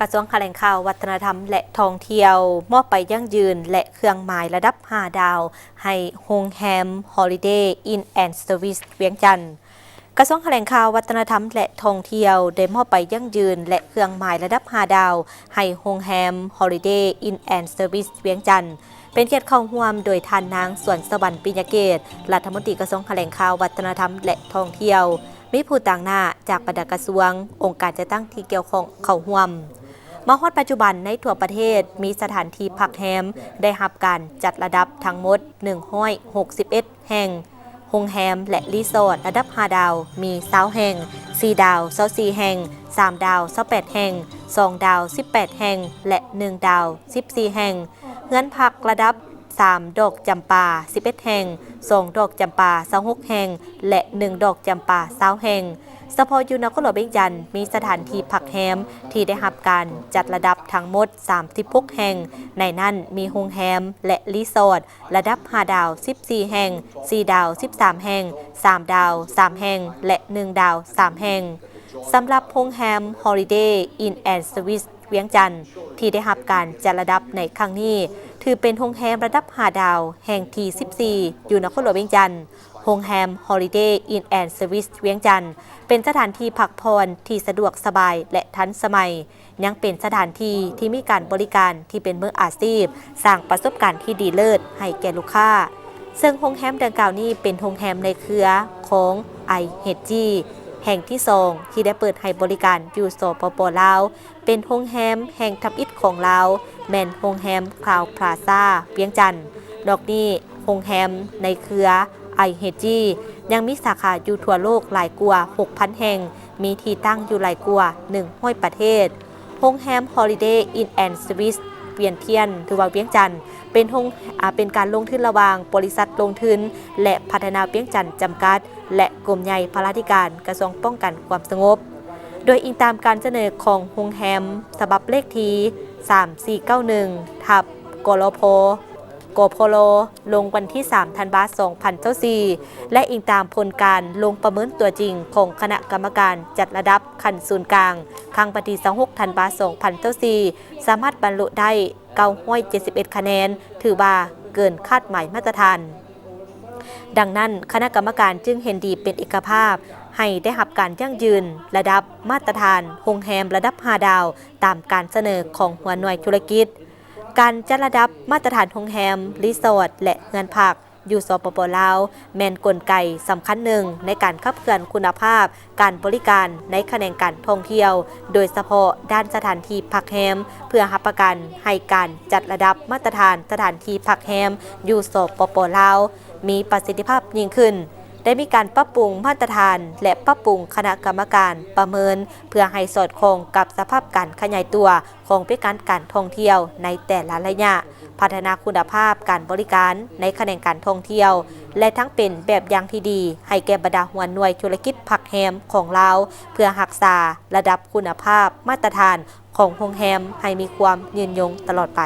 ກະຊວງຖະແຫຼງຂ່າວ, ວັດທະນະທຳ ແລະ ທ່ອງທ່ຽວ ມອບໃບຢັ້ງຢືນ ແລະ ເຄື່ອງໝາຍລະດັບຫ້າດາວ ໃຫ້ໂຮງແຮມ Holiday Inn and Service ວຽງຈັນ. ກະຊວງຖະແຫຼງຂ່າວ, ວັດທະນະທຳ ແລະ ທ່ອງທ່ຽວ ໄດ້ມອບໃບຢັ້ງຢືນ ແລະ ເຄື່ອງໝາຍລະດັບຫ້າດາວ ໃຫ້ໂຮງແຮມ Holiday Inn and Service ວຽງຈັນ. ເປັນກຽດເຂົ້າຮ່ວມໂດຍທ່ານນາງ ສວນສະຫວັນ ປິຍະເກດ, ລັດຖະມົນຕີກະຊວງຖະແຫຼງຂ່າວ, ວັດທະນະທຳ ແລະ ທ່ອງທ່ຽວ. ມີຜູ້ຕາງໜ້າຈາກບັນດາກະຊວງ, ອົງການຈັດຕັ້ງທີ່ກ່ຽວຂ້ອງເຂົ້າຮ່ວມ. ມາຮອດປັດຈຸບັນ, ໃນທົ່ວປະເທດ ມີສະຖານທີ່ພັກແຮມໄດ້ຮັບການຈັດລະດັບທັງໝົດ ໜຶ່ງຮ້ອຍຫົກສິບເອັດແຫ່ງ, ໂຮງແຮມ ແລະ ຣີສອດລະດັບຫ້າດາວ ມີຊາວແຫ່ງ, ສີ່ດາວ ຊາວສີ່ແຫ່ງ, ສາມດາວ ຊາວແປດແຫ່ງ, ສອງດາວ ສິບແປດແຫ່ງ ແລະ ໜຶ່ງດາວ ສິບສີ່ແຫ່ງ. ເຮືອນພັກລະດັບສາມດອກຈຳປາ ສິບເອັດແຫ່ງ, ສອງດອກຈຳປາ ຊາວຫົກແຫ່ງ ແລະ ໜຶ່ງດອກຈຳປາ ຊາວແຫ່ງ. ສະເພາະຢູ່ນະຄອນຫຼວງວຽງຈັນ ມີສະຖານທີ່ພັກແຮມທີ່ໄດ້ຮັບການຈັດລະດັບທັງໝົດ ສາມສິບຫົກແຫ່ງ, ໃນນັ້ນມີໂຮງແຮມ ແລະ ຣີສອດລະດັບຫ້າດາວ ສິບສີ່ແຫ່ງ, ສີ່ດາວ ສິບສາມແຫ່ງ, ສາມດາວ ສາມແຫ່ງ ແລະ ໜຶ່ງດາວ ສາມແຫ່ງ. ສຳລັບໂຮງແຮມ Holiday Inn and Service ວຽງຈັນ ທີ່ໄດ້ຮັບການຈັດລະດັບໃນຄັ້ງນີ້ ຖືເປັນໂຮງແຮມລະດັບຫ້າດາວແຫ່ງທີສິບສີ່ ຢູ່ນະຄອນຫຼວງວຽງຈັນ. ໂຮງແຮມ Holiday Inn and Service ວຽງຈັນ ເປັນສະຖານທີ່ພັກຜ່ອນທີ່ສະດວກສະບາຍ ແລະ ທັນສະໄໝ, ຍັງເປັນສະຖານທີ່ທີ່ມີການບໍລິການທີ່ເປັນມືອາຊີບ, ສ້າງປະສົບການທີ່ດີເລີດໃຫ້ແກ່ລູກຄ້າ. ເຊິ່ງໂຮງແຮມດັ່ງກ່າວນີ້ເປັນໂຮງແຮມໃນເຄືອຂອງ ໄອເອັດຈີ ແຫ່ງທີສອງ ທີ່ໄດ້ເປີດໃຫ້ບໍລິການຢູ່ ສປປ ລາວ, ເປັນໂຮງແຮມແຫ່ງທຳອິດຂອງລາວ, ແມ່ນໂຮງແຮມ Crowne Plaza ວຽງຈັນ. ນອກນີ້, ໂຮງແຮມໃນເຄືອ ໄອເອັດຈີ ຍັງມີສາຂາຢູ່ທົ່ວໂລກຫຼາຍກວ່າ ຫົກພັນແຫ່ງ, ມີທີ່ຕັ້ງຢູ່ຫຼາຍກວ່າ ໜຶ່ງຮ້ອຍປະເທດ. ໂຮງແຮມ Holiday Inn and Service ວຽນທຽນ ຫຼືວ່າວຽງຈັນ ເປັນໂຮງ ອາ ເປັນການລົງທຶນລະຫວ່າງບໍລິສັດລົງທຶນ ແລະ ພັດທະນາວຽງຈັນ ຈຳກັດ ແລະ ກົມໃຫຍ່ພະລາທິການກະຊວງປ້ອງກັນຄວາມສະຫງົບ. ໂດຍອີງຕາມການສະເໜີຂອງໂຮງແຮມ ສະບັບເລກທີສາມສີ່ເກົ້າໜຶ່ງ ທັບ ກລພ ກພລ ລົງວັນທີສາມ ທັນວາ ສອງພັນຊາວສີ່ ແລະ ອີງຕາມຜົນການລົງປະເມີນຕົວຈິງຂອງຄະນະກຳມະການຈັດລະດັບຂັ້ນສູນກາງ ຄັ້ງວັນທີຊາວຫົກ ທັນວາ ສອງພັນຊາວສີ່ ສາມາດບັນລຸໄດ້ ເກົ້າຮ້ອຍເຈັດສິບເອັດຄະແນນ, ຖືວ່າເກີນຄາດໝາຍມາດຕະຖານ. ດັ່ງນັ້ນ, ຄະນະກຳມະການຈຶ່ງເຫັນດີເປັນເອກະພາບ ໃຫ້ໄດ້ຮັບການຢັ້ງຢືນລະດັບມາດຕະຖານໂຮງແຮມລະດັບຫ້າດາວ ຕາມການສະເໜີຂອງຫົວໜ່ວຍທຸລະກິດ. ການຈັດລະດັບມາດຕະຖານໂຮງແຮມ, ຣີສອດ ແລະ ເຮືອນພັກ ຢູ່ ສປປ ລາວ ແມ່ນກົນໄກສຳຄັນໜຶ່ງໃນການຂັບເຄື່ອນຄຸນນະພາບການບໍລິການໃນຂະແໜງການທ່ອງທ່ຽວ, ໂດຍສະເພາະດ້ານສະຖານທີ່ພັກແຮມ, ເພື່ອຮັບປະກັນໃຫ້ການຈັດລະດັບມາດຕະຖານສະຖານທີ່ພັກແຮມຢູ່ ສປປ ລາວ ມີປະສິດທິພາບຍິ່ງຂຶ້ນ. ໄດ້ມີການປັບປຸງມາດຕະຖານ ແລະ ປັບປຸງຄະນະກຳມະການປະເມີນ ເພື່ອໃຫ້ສອດຄ່ອງກັບສະພາບການຂະຫຍາຍຕົວ ຂອງວຽກງານການທ່ອງທ່ຽວໃນແຕ່ລະໄລຍະ, ພັດທະນາຄຸນນະພາບການບໍລິການໃນຂະແໜງການທ່ອງທ່ຽວ ແລະ ທັງເປັນແບບຢ່າງທີ່ດີໃຫ້ແກ່ບັນດາຫົວໜ່ວຍທຸລະກິດພັກແຮມຂອງລາວ ເພື່ອຮັກສາລະດັບຄຸນນະພາບມາດຕະຖານຂອງໂຮງແຮມໃຫ້ມີຄວາມຍືນຍົງຕະຫຼອດໄປ.